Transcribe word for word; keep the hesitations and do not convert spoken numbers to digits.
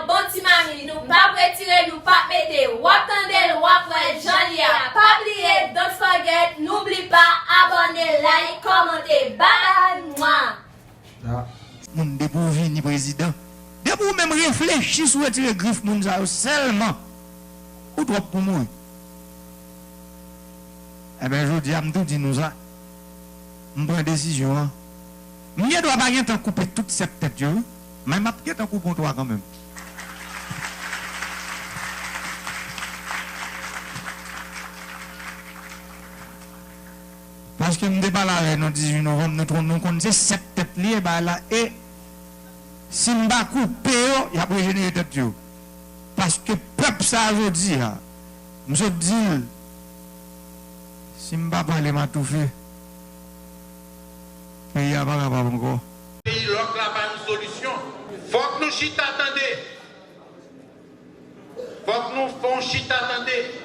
Bon ti mami, nou p ap retire, nou p ap mete. W ap tande l, w ap wè jan l ye a. Pa bliye, don't forget, n'oublie pas, abòne, like, kòmante. Bye bye, mwa. Moun, depi w vini prezidan, depi w menm reflechi sou retire grif moun sa yo sèlman, ou twòp pou mouri. Enben, jodi a, m tou di nou sa. M pran desizyon an. M gen dwa pa gen tan koupe tout sèt tèt yo, wi. Men m ap gen tan koupe yon twa kanmenm. Paske m te pale avè nou dizuit novanm, nou, tron-, nou konn se sèt tèt li ye, bagay la, e si m pa koupe yo, y ap rejenere tèt yo. Paske pèp sa a jodi a, m sot di l, si m pa pale, m a toufe. Peyi a pa kapab ankò. Peyi lòk la pa yon solisyon. Fòk nou chita tande. Fòk nou fè yon chita tande.